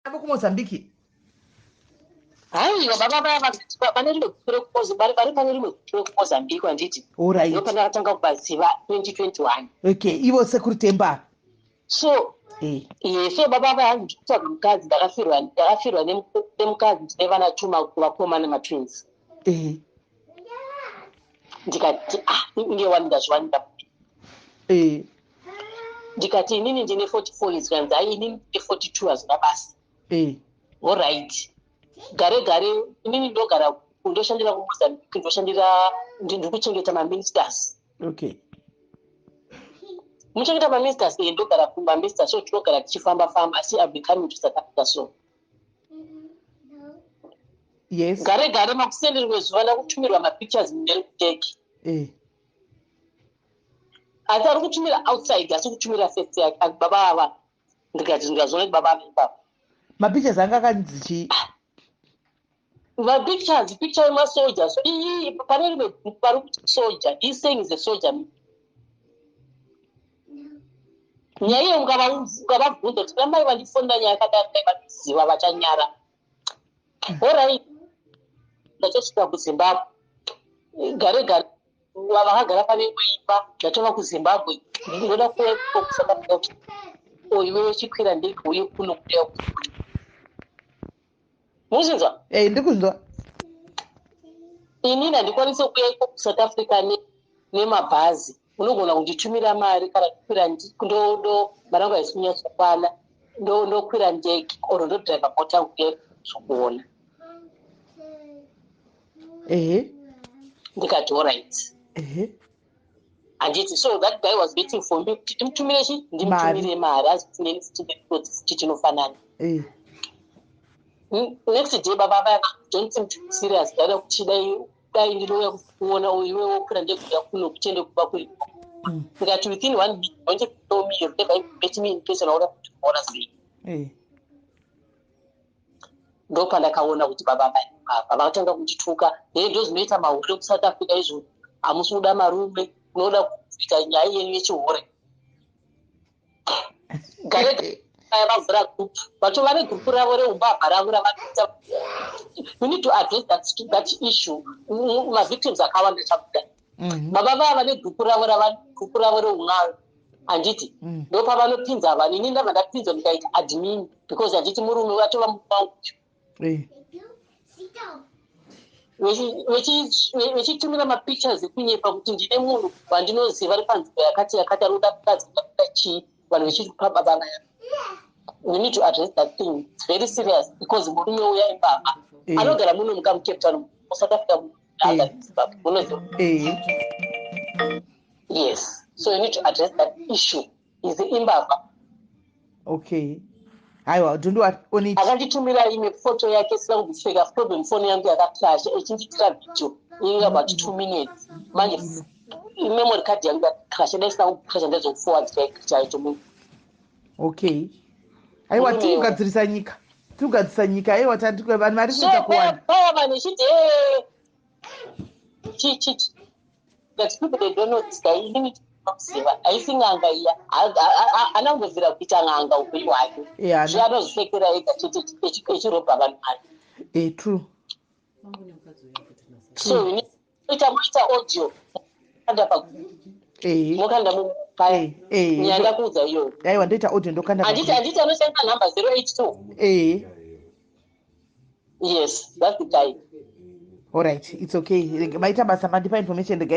VekuMozambique? Haiwa, baba vaya vane rimwe gupu vari pane rimwe gupu rekuMozambique, handiti? Allright. Ndopandakatanga kuvaziva 2021. Okay, ivo Sekuru Temba. So iye, so baba vaya, ndikutsvaga mukadzi, ndakafirwa nemukadzi, ndine vana two, vakomana, matwins. Ndikati, ah, inge wani ndazviwanira. Ndikati, inini ndine 44 years. Kanzi, ai, inini ndine 42, hazvina basa. Allright, gare gare inini ndogara, ndoshandira kuMozambique, ndoshandira, ndiri kuchengeta maministers. Muchengeta maministers, ndogara kumaministers, so tinogara tichifamba famba, asi I'll be coming to South Africa, so gare gare makuseni rimwe zuva ndakutumirwa mapictures munerikuteki. Asi ari kutumira outside, asi kutumira face yake. Ati, baba ava. Ndikati, ndikazoona kuti baba ava ipapa. Mapictures anga akanzi chii? Mapictures, picture yemasoja. So iyi pane rimwe group pari kuti soldier. He's saying is a soldier. Nyaya iyo ukavabvunza kuti namai vandifonera nyaya yakadai dai vanoziva, vachanyara. Allright, ndachosvika kuZimbabwe gare gare, vakagara pane imwe imba. Ndatova kuZimbabwe, ndinoda kuuya kuSouth Africa kuti iwe wechikwira ndege uye kuno kuuya. Muzinzwa? Ndikunzwa. Inini handikwanisi kuuya iko kuSouth Africa nemabhazi. Unogona kunditumira mari kana kukwira ndo mari yangu haisi kunyatsokwana, ndokwira ndege or ndodhiraivha mota yangu kuuya kuzokuona. Ndikati, allright. Handiti, so that guy was waiting for me kuti ndimutumire chi, ndimutumire mari, azi tineni futi tinofanana. Next day baba vaya don't seem to be serious. Ndaida kuti dai ndinouya kuona iwe wokwira ndege kuuya kuno kutiende kuba kuri. Ndikati, within one week wanted to know me, you've never met me in person, auda kuti kuona sei? Ndopandakaona kuti baba vaya apa vakatanga kundituka, he, ndo zvinoita mahure kuSouth Africa izvo, hamusi kuda marume, unoda kuita nyaya yenyu yechihure. Gare gare vavhura group, vatova negrupu ravo reumbavha ravo ravanoita. You need to address that issue. Mavictims akawanda chabuda. Baba vava vane grupu ravo grupu ravo reun'anga, handiti? Ndopavanopinza vanhu. Ini ndabva ndapinzwa, ndikaita admin, because handiti murume atova murume wangu. Vechitumira mapictures ekunyepa kuti ndine munhu wandinoziva ari panzvimbo yakati yakati, ari kuda mukadzi, kuda chii, vanhu vechitupa baba vaya. We need to address that thing, it's very serious, because murume uya imbavha. Anogara muno mukamuCape Town, muSouth Africa, agara muZimbabwe, munoziva? Yes, so you need to address that issue, is imbavha. Okay, haiwa, don't worry on it. Akanditumira imwe foto yake isina kupfeka. Problem, foni yangu yakacrasha, echinditira video inenge about 2 minutes. Manje memory card yangu yakacrasha, dai isina kucrasha ndaizokuforward chaito munhu. Okay, aiwa, tiri kugadzirisa nyika, tiri kugadzirisa nyika. Aiwa, tati vanhu vari so kuita kuwanda. Paya vanhu vechiti, chi chi but people, they don't know this guy. Inini tinomuziva, haisi n'anga iya, haana kumbobvira kuita n'anga upenyu hwake. Zve anozvipfekera ega chete, echirobha vanhu mari. True. So you need kuita, moita audio, kanda pa mokanda mupaya. Nyaya ndakuudza iyoyo. Aiwa, ndoita audio, ndokanda. Handiti anoshandisa nhamba 082? Yes, that's the guy. Alright, it's okay. Maita basa, mandipa information. Regai.